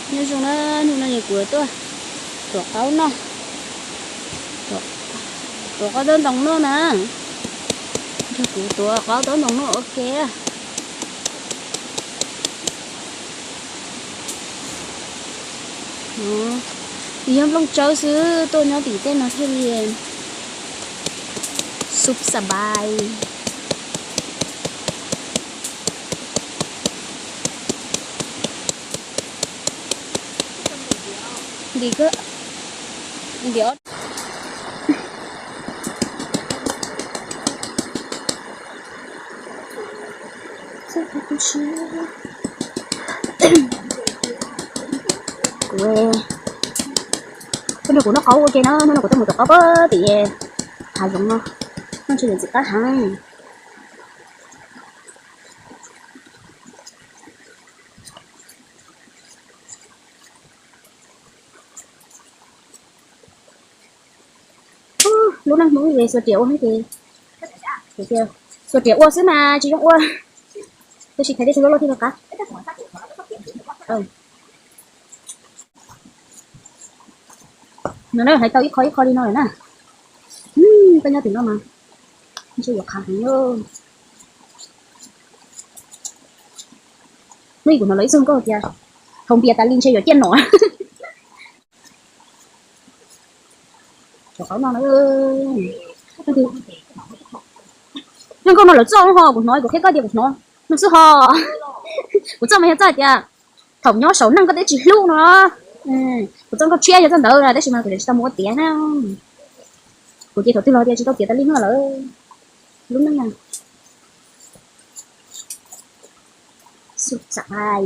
Nyob zoo na, hnub no kuv tuaj tuav qaub noj, tuav qaub taub ntoo noj na. Nrog kuv tuav qaub taub ntoo noj ua ke. Yog nplooj tsawb xwb, tuaj nyob tim tej no thiaj li sub sabai. Ntim, ntim. Kuv, koj nrog kuv noj qaub ua ke na, hnub no kuv tuaj mus tuav qaub pem tim hav zoov no, noj ntshe yuav ntxim qab heev. Lub neej Hmoob ces xuas riam ua xwb ces, xuas riam ua xwb mas tsis zoo ua, tab sis thaiv tej tug loj loj thiaj li qab. No na, hais tau ib qho ib qho li no lawm na. Koj nyob tim no mas ntshe yuav qab heev. Hnub ib kuv hnov lawv ib txog nkauj tias thaum npias tas li ntshe yuav ciaj nom. Cov qaub no, zoo nkauj no lawv txoj ho kuv hnov kuv qhia koj tias kuv hnov no xwb ho. Kuv txoj mas yog txoj tias thaum nyob saum neej koj twb tsis hlub no. Kuv txoj nkauj tshiab yog txoj ntawd na, tab sis mas kuv tsis tau mus ua tiav na. Kuv ces thaum twg los tias tsis tau tiav tas li no lawm. Lub neej na. Xub xab.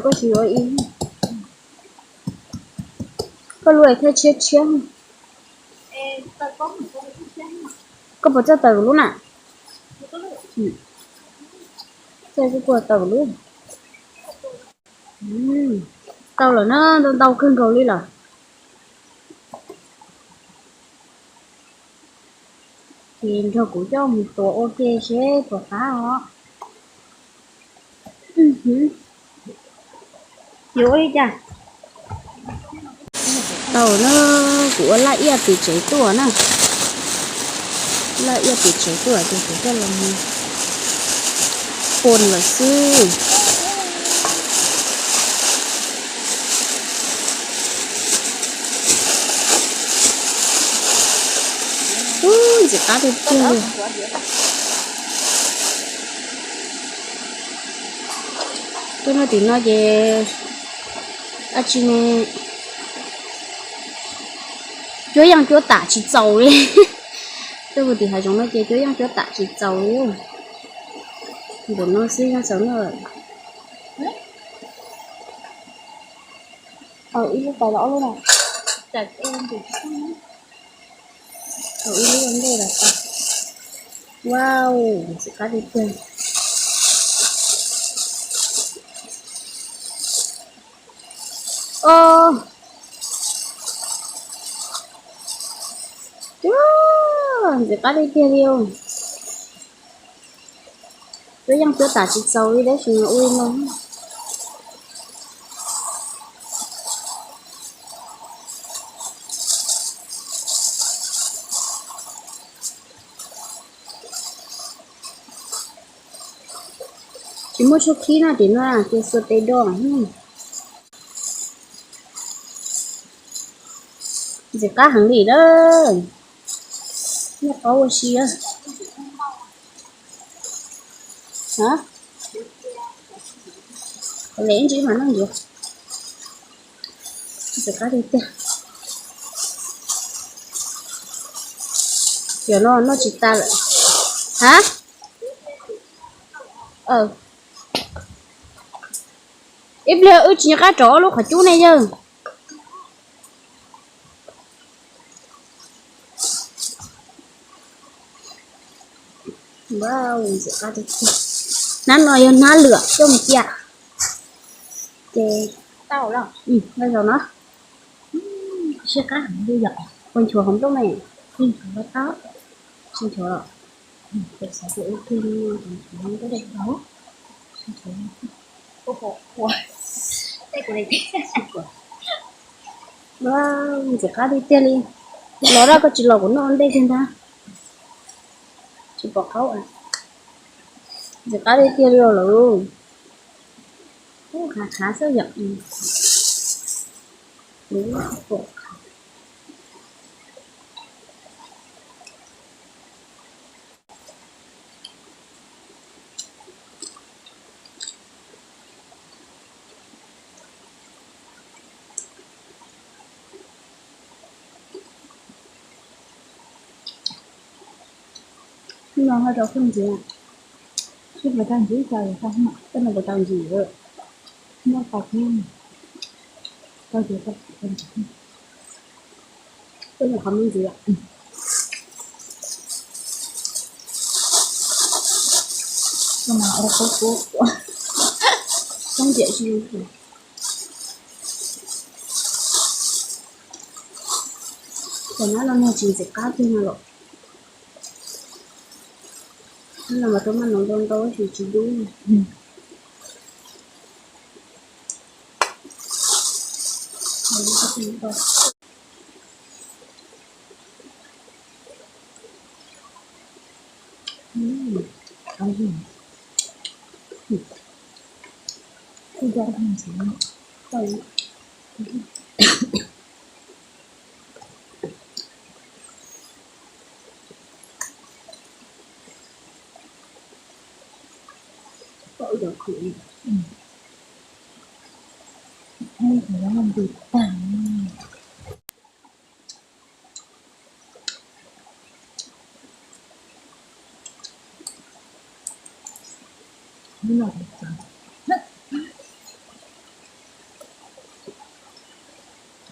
Koj tsis ua ib, koj lub thiaj tshiab tshiab. Koj puas txawj taws lub na? Txawj, kuj puas taws lub. Tau lawm na, ntau ntau kawg nkaus li lawm. Ces nrog kuv coj mus tuav ua ke seb puas qab os. Yuav ua li cas? Tau na, kuv ua laj iaj tim tsev tuaj na. Laj iaj tim tsev tuaj ces kuv coj los mus pon lawm xwb. Ub, ntxim qab tiag tiag li. Tuaj nyob tim no ces dab tsi ne, cuab yeej cuab tam tsis txaus li. Tuaj mus tim hav zoov no ces cuab yeej cuab tam tsis txaus li. Npaum no xwb yeej txaus noj lawm. Ib lub tais los ob lub no. Ib lub ntej los tau. Wow, ntxim qab tiag tiag. Os, cuab, ntxim qab tiag tiag li os. Cuab yeej cuab tam tsis txaus li tab sis ua li no. Tsis muaj tshuaj khib no tim no ces xuas tes do. Ntxim qab heev li lawm. Noj qaub ua si. Qhov lem ntsis mas noj ntxiv. Ntxim qab tiag tiag. Cov no noj tsis tas lawm. Ha? Ib pliag wb tsis nco qab rau ob lub qhov cub ne yawg. Hnab no yog hnab lwm coj mus cia. Ces tau lawm no. Siab qab heev li yom. Ua nchuav hauv nplooj me, ua nchuav los tau, tsis nchuav los, ua nchuav, ntxim qab tiag tiag li. Los rau koj tsis los kuv noj ntej kiag ntag. Tsis pom qab, ntxim qab tiag tiag li os lawm. Khav khav xwb yom. No ho rau koj ntxiv, sib puas tau ntxiv tau, tau no puas tau ntxiv, noj tau, tau ntxiv, tau ntxiv. Koj mas ua kub kub, koob ntiam tsis zoo. Cov nab no nag tsis ntxim qab tiag no los. Nab no mas rau maj no ntau ntau tab sis tsis dub.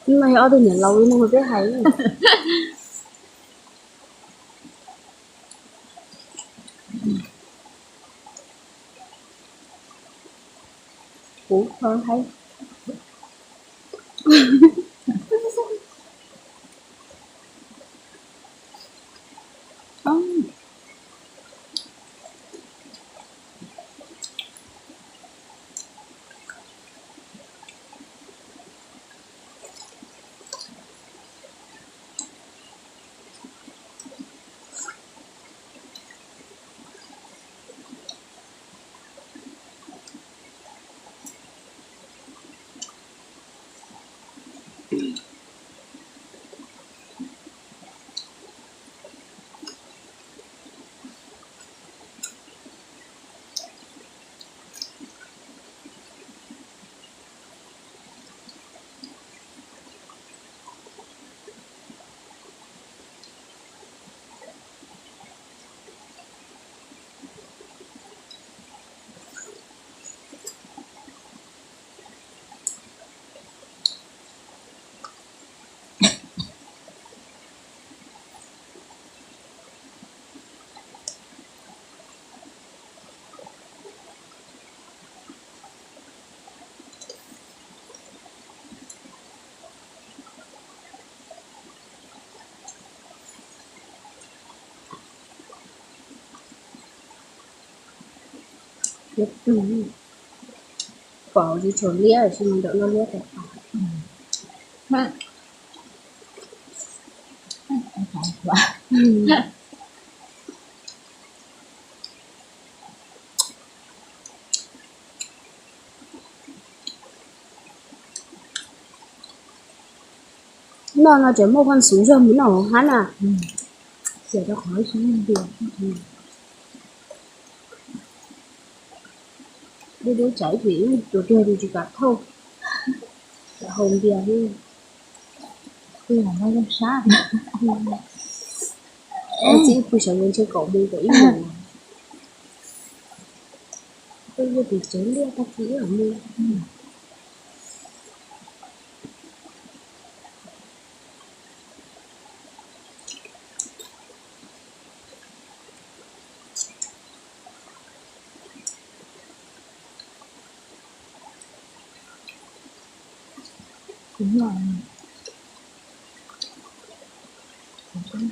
Hnub no yog ob tug niam laus li no peb hais. Kuv ho hais. Pom tsis tshua liab, tsis mus ntawm no liab tas tas. Noj no ces muaj poj ntxoog zog mus noj hauv hab na. Xiam rau qhov ib ntsis ntiag. Dub dub tsam ib pliag ib tuas tuag tsis kam thauj, tsam haus npias li. Kuv yog no zoo sab, txiv pw sawv ntawd ntshe kaum moos kaum ib moos, kuj yog tim tsev liaj tag kis ib moos. Kuv noj, Cau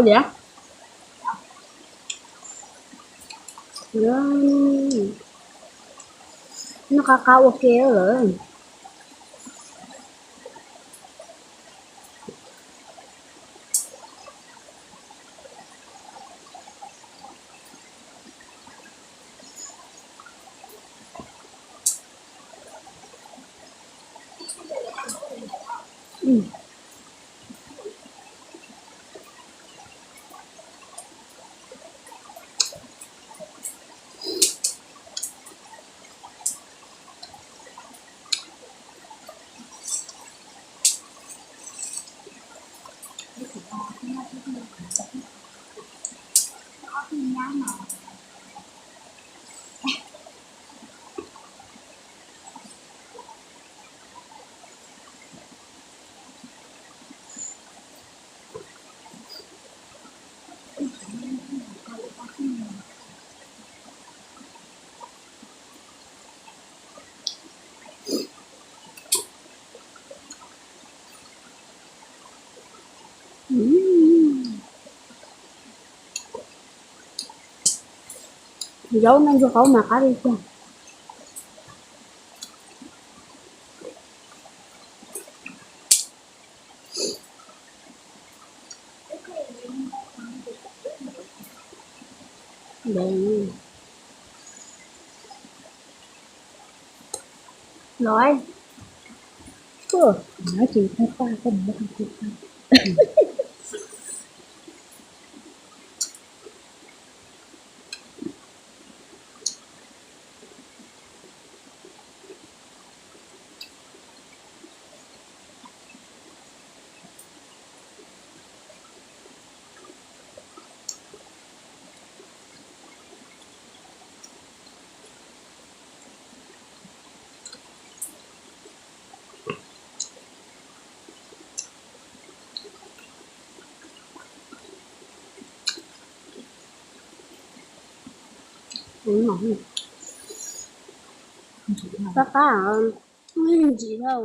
liam. Noj qab qab ua ke lawm. Zaub noj ntsuag qaub mas qab li tiag. Los, tsis tau paj koj mus muab tau. Qab qab, ntsim dhau.